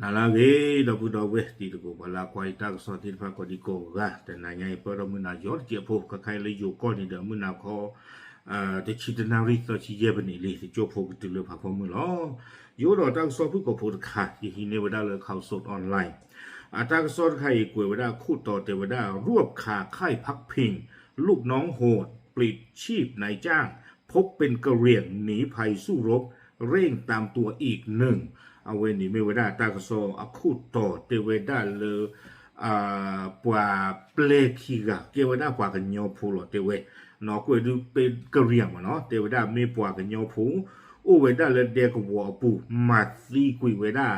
ဟါလၢအဂ့ၤ ဒီပုၢ်ဒီဝဲၢ်တံၤသကိး ပှၤလၢအကွၢ်ယတၢ်ကစီၣ်သ့ၣ်တဖၣ်ကိးဒံကိးဂၤ, တနၤညါအံၤ ပၢၢ်ထီၣ်မုၢ်နၤယီၤတစဲးဖိ, ခဲခါအံၤလၢယိၤကီၢ်န့ၣ်ဒီး မုၢ်နၤခီ တဆံတနၣ်ရံၣ်သၢဆံယဲၢ်မံးနံးလံ, ယကၠိဖိကတုၤလၢဖးဖီမုၢ်လီၤ. ယအိၣ်ဒီးတၢ်ကစီၣ်ဖုၣ်ကိာ်ဖိတခါ ယဟံးန့ၢ်ဝဲဒၣ်လၢ Khaosod Online အတၢ်ကစီၣ်တခါအံၤ ကွဲးဝဲဒၣ်ခိၣ်တီတဲဝဲဒၣ် รูปข่าวค่ายพักพิง ลูกน้องโหด ปลิดชีพนายจ้าง พบเป็นกะเหรี่ยงหนีภัยสู้รบ เร่งตามตัวอีกหนึ่ง အဝဲန့ၣ်မ့ၢ်ဝဲဒၣ်တၢ်ကစီၣ်အခိၣ်တီတဲဝဲဒၣ်လၢ ပှၤပျဲၢ်ခံဂၤ ကဲဝဲဒၣ်ပှၤကညီဖိလီၤ တဲဝဲ, နီၢ်ကွဲးဒုးပ့ကရံၣ်မးနီၤ တဲဝဲဒၣ်မ့ၢ်ပှၤကညီဖိ အိၣ်ဝဲဒၣ်လၢဒဲကဝီၤအပူၤ မၤသံကွံာ်ဝဲဒၣ်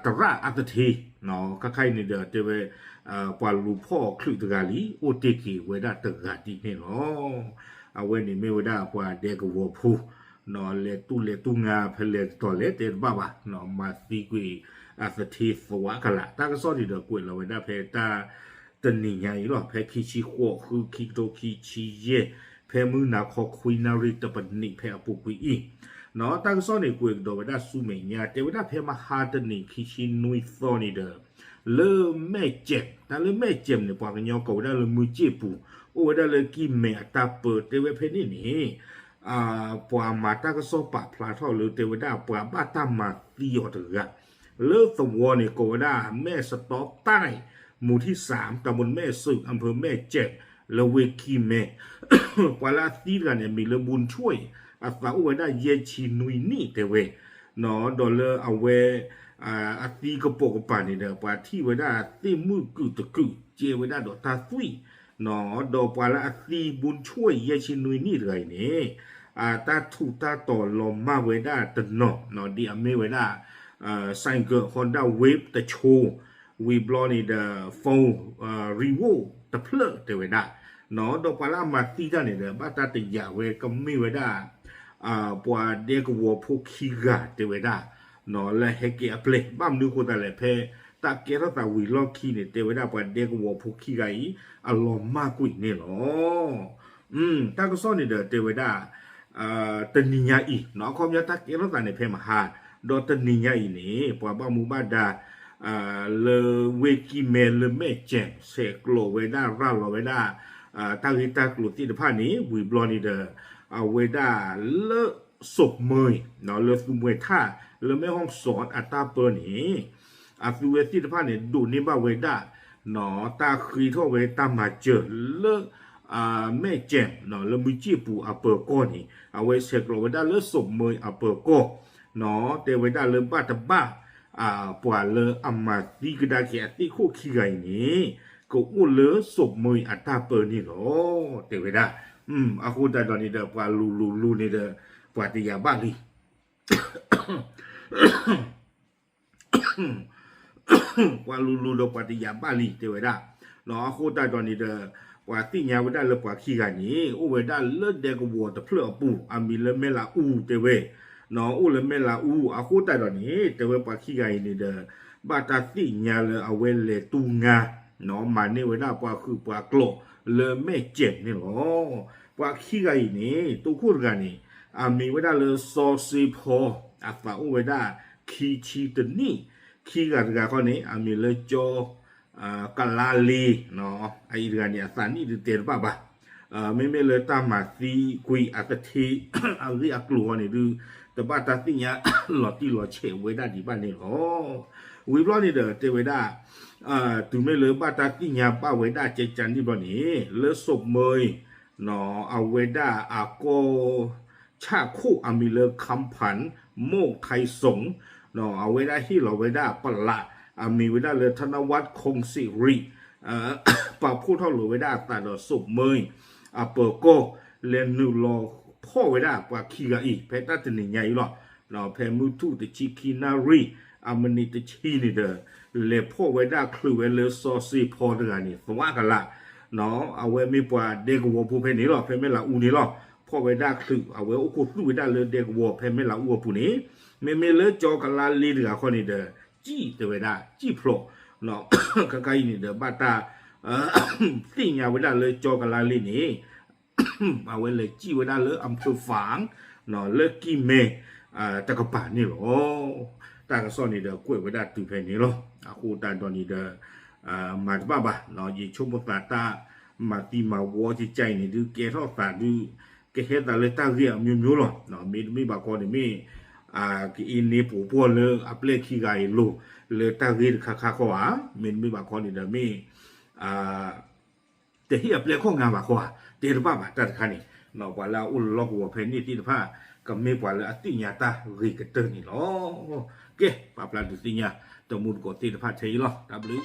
သရၣ်အသထ့, ခဲခါအံၤန့ၣ်ဒီးတဲဝဲ ပှၤလူၤဖီၣ်ချုးတဂၤလံ အိၣ်တ့ၢ်က့ၤဝဲဒၣ်တဂၤဒ်န့ၣ်လီၤ. အဝဲန့ၣ်မ့ၢ်ဝဲဒၣ်ပှၤဒဲကဝီၤဖိ လဲၤတူၢ်လဲၤတူၢ်ငါဖဲလဲၣ်တတီၤလဲၣ်တဲတဘၣ်ဘၣ်, မၤသံကွံာ်အသထ့သဝးကလာ် တၢ်ကစီၣ်န့ၣ်ဒီးကွဲးလီၤဝဲဒၣ်ဖဲတၢ် တနံၤညါအံၤလီၤ ဖဲခံဆံဃိး ဃု ခံကထိခံဆံယဲၢ် ဖဲမုၢ်နၤခီခွံနၣ်ရံၣ်တပနံးဖဲအပူၤကွံာ်အံၤ, နီၢ်တၢ်ကစီၣ်န့ၣ်ကွဲးကဒီးဝဲဒၣ်ဆူမဲာ်ညါ တဲဝဲဒၣ်ဖဲမဟါတနံၤခံဆံနွံသီန့ၣ်ဒီး လၢမဲၢ်ကၠဲး တၢ်လၢမဲၢ်ကၠဲးန့ၣ် ပှၤကညီကိးဝဲဒၣ်လၢမုၢ်စ့ၣ်ပူၤ အိၣ်ဝဲဒၣ်လၢကံၢ်မဲအတၢ်ပၢ တဲဝဲဖဲန့ၣ်န့ၣ် ပှၤမၤတၢ်ကစီၣ်ပာ်ဖျါထီၣ်လၢတဲဝဲဒၣ်ပှၤဘၣ်တၢ်မၤသံအီၤတဂၤ လၢသဝီန့ၣ် ကိးဝဲဒၣ် แม่สต๊อกใต้ หมู่ที่สาม ตำบลแม่เสก อำเภอแม่แจ่ม လၢဝ့ၢ်ကံၢ်မဲ ပှၤလၢအသံတဂၤန့ၣ် အမံၤလၢ บุญช่วย အသးအိၣ်ဝဲဒၣ်ယဲၢ်ဆံနွံနံၣ်တဲဝဲ, ဒီးလၢအဝဲ အသံကပိာ်ကပၤန့ၣ်ဒီး ပှၤထံၣ်ဝဲဒၣ်သ့ၣ်မုၣ်ကုာ်တကုာ် ကဲဝဲဒၣ်ဒီးတၢ်သွံၣ်, ဒီးပှၤလၢအသံ บุญช่วย ယဲၢ်ဆံနွံနံၣ်တဂၤအံၤန့ၣ် တၢ်ထူးတၢ်တီၤလီၤမၢ်ဝဲဒၣ်တနီၤ ဒ်အမ့ၢ်ဝဲဒၣ် ဆိုင်ကယ် Honda Wave တဆိ, ဝံၤဘျီန့ၣ်ဒီး phone Vivo တဖျၢၣ်တဲဝဲဒၣ်, ဒီးပှၤလၢအမၤသံတၢ်န့ၣ်ဒီး ဘၣ်တၢ်တယာ်ဝဲကမ့ၢ်ဝဲဒၣ် ပှၤဒဲကဝီၤဖိခံဂၤတဲဝဲဒၣ် လၢဟဲက့ၤအပျဲၢ် ဘၣ်မနုၤအဃိသတးလဲၣ် ဖဲတၢ်ကဲထီၣ်သးဝံၤလီၢ်ခံန့ၣ် တဲဝဲဒၣ်ပှၤဒဲကဝီၤဖိခံဂၤအံၤ အလီၤမၢ်ကွံာ်န့ၣ်လီၤ. တၢ်ကစီၣ်န့ၣ်ဒီးတဲဝဲဒၣ် တနံၤညါအံၤ အခီပညီတၢ်ကဲထီၣ်သးန့ၣ်ဖဲမဟါ, ဒီးတနံၤညါအံၤန့ၣ် ပှၤဘၣ်မူဘၣ်ဒါ လၢဝ့ၢ်ကံၢ်မဲလၢမဲၢ်ကၠဲး ဆဲးကျိးဝဲဒၣ်ရၤလီၤဝဲဒၣ် တၢ်ဂ့ၢ်တၢ်ကျိၤသ့ၣ်တဖၣ်န့ၣ် ဝံၤဘျီန့ၣ်ဒီး အဝဲဒၣ်လၢ စူးမွဲ လၢသူမှဲထၣ် လၢမဲၢ်ဟီၣ်စီၣ်အတၢ်ပၢန့ၣ် အသုဝဲသ့ၣ်တဖၣ်န့ၣ် ဒိးန့ၢ်ဘၣ်ဝဲဒၣ် တၢ်ဃ့ထီၣ်ဝဲတၢ်မၤစၢၤလၢ မဲၢ်ကၠဲး လၢမုၢ်စ့ၣ်ပူၤအပၢၤကီၢ်န့ၣ် အဝဲဆဲးကျိးဝဲဒၣ်လၢစူးမွဲအပၢၤကီၢ် တဲဝဲဒၣ်လၢဘၣ်တဘၣ် ပှၤလၢအမၤသံကဒါက့ၤအသ့ၣ်ခိၣ်ခံဂၤအံၤန့ၣ် ကအိၣ်လၢစူးမွဲအတၢ်ပၢန့ၣ်လီၤ တဲဝဲဒၣ်. အဃိသတးဒီးန့ၣ်ဒီး ပှၤလူၤလူၤန့ၣ်ဒီး ပှၤတယာ်ဘၣ်လံ ပှၤလူၤလူၤဒီးပှၤတယာ်ဘၣ်လံ တဲဝဲဒၣ်. အဃိသတးဒီးန့ၣ်ဒီး ပှၤသ့ၣ်ညါဝဲဒၣ်လၢပှၤခံဂၤန့ၣ် အိၣ်ဝဲဒၣ်လၢဒဲကဝီၤတဖျၢၣ်အပူၤ အမံၤလၢမဲၢ်လးအူ တဲဝဲ အိၣ်လၢမဲၢ်လးအူ အဃိသတးဒီးန့ၣ် တဲဝဲပှၤခံဂၤအံၤန့ၣ်ဒီး ဘၣ်တၢ်သ့ၣ်ညါလၢအဝဲလဲၤတူၢ်ငါ မၤန့ၢ်ဝဲဒၣ်ပှၤဟုးပှၤကျိးလၢမဲၢ်ကၠဲးန့ၣ်လီၤ. ပှၤခံဂၤအံၤန့ၣ် တိခိၣ်တဂၤန့ၣ် အမံၤဝဲဒၣ်လၢစီၤစ့ဖီ အသးအိၣ်ဝဲဒၣ်ခံဆံတနံၣ်, ခံဂၤတဂၤခီန့ၣ် အမံၤလၢကၠီ ကလါလ့ အအံၤတဂၤန့ၣ် အသးနံၣ်ဒုးတဲတဘၣ်ဘၣ်. မ့မ့ၢ်လၢတၢ်မၤသံကွံာ်အသထ့ အဂ့ၢ်အကျိၤဃီန့ၣ်ဒုး တဘၣ်တၢ်သ့ၣ်ညါလီၤတံၢ်လီၤဆဲးဝဲဒၣ်ဒံးဘၣ်န့ၣ်လီၤ. ဝံၤဘျီန့ၣ်ဒီးတဲဝဲဒၣ် တုၤမ့ၢ်လၢဘၣ်တၢ်သ့ၣ်ညါဘၣ်ဝဲဒၣ်ကဲကၢန့ၣ်ဘျီန့ၣ် လၢစိးမၢ အဝဲဒၣ်အကီၢ်ဆၣ်ခိၣ်အမံၤလၢ ခမ်းဖၣ် မိၢ်ထၢၣ်စိၣ် အဝဲဒၣ်ဟ့ၣ်လီၤဝဲဒၣ်ပလး အမံၤဝဲဒၣ်လၢ ထနဝၣ် ခိၣ်စံရံး ပာ်ဖှိၣ်ထီၣ်လိာ်ဝဲဒၣ်အသးဒီးစိးမၢ အပၢၤကီၢ် လဲၤနုာ်လီၤဖီၣ်ဝဲဒၣ်ပှၤခံဂၤအံၤ ဖဲတၢ်တနံၤညါအံၤလီၤ. ဖဲမုၢ်ထူၣ်တဆံခံနၣ်ရံၣ် အမံးနံးတဆံန့ၣ်ဒီး လဲၤဖီၣ်ဝဲဒၣ်ချုးဝဲလၢစီၤစ့ဖီတဂၤန့ၣ် သဝးကလး အဝဲမ့ၢ်ပှၤဒဲကဝီၤဖိဖဲန့ၣ်လီၤ. ဖဲမဲၢ်လးအူန့ၣ်လီၤ. ဖီၣ်ဝဲဒၣ်ချုး အဝဲအိၣ်ခိးသူၣ်ဝဲဒၣ်လၢဒဲကဝီၤဖဲမဲၢ်လးအူအပူၤန့ၣ် မ့မ့ၢ်လၢကၠီကလါလ့တဂၤခီန့ၣ်ဒီး စံၣ်တဲဝဲဒၣ် စံၣ်ဖျိး ခါခါအံၤန့ၣ်ဒီး ဘၣ်တၢ် သ့ၣ်ညါဝဲဒၣ်လၢကၠီကလါလ့န့ၣ် အဝဲလဲၤစံၣ်ဝဲဒၣ်လၢအဖၢဖၣ် လၢကံၢ်မဲ တကပၤန့ၣ်လီၤ. တၢ်ကစီၣ်န့ၣ်ဒီးကွဲးဝဲဒၣ်တုၤဖဲန့ၣ်လီၤ. အဃိသတးဒီးန့ၣ်ဒီး မၤတဘၣ်ဘၣ်, ယဆိကမိၣ်သးတၢ်မၤသံမၤဝီကကဲအံၤန့ၣ်ဒုး ကဲထီၣ်သးဒုး ကဟဲသးလၢတၢ်ဂ့ၢ်အမျိုးမျိုးလီၤ. မ့တမ့ၢ်ဘၣ်ခီန့ၣ်မ့ၢ် ကအ့န့ၢ်ပိာ်ပှီၢ်လၢအပျဲၢ်ခံဂၤအံၤလိၤ လၢတၢ်ဂ့ၢ်တခါခါခီဧါ, မ့တမ့ၢ်ဘၣ်ခီန့ၣ်ဒီးမ့ၢ် တဟ့ၣ်အပျဲၢ်ခီၣ်ငါဘၣ်ခီဧါ, တဲတဘၣ်ဘၣ်တၢ်တခါန့ၣ်, ပှၤလၢအအိၣ်လၢလီၢ်ကဝီၤဖဲန့ၣ်သ့ၣ်တဖၣ် ကမ့ၢ်ပှၤလၢအသ့ၣ်ညါတၢ်ဂ့ၤကတၢၢ်န့ၣ်လီၤ. ကဲ ပာ်ဖျါဒုးသ့ၣ်ညါ တမူတကိးသ့ၣ်တဖၣ်ထဲအံၤလီၤ. တၢ်ဘျုး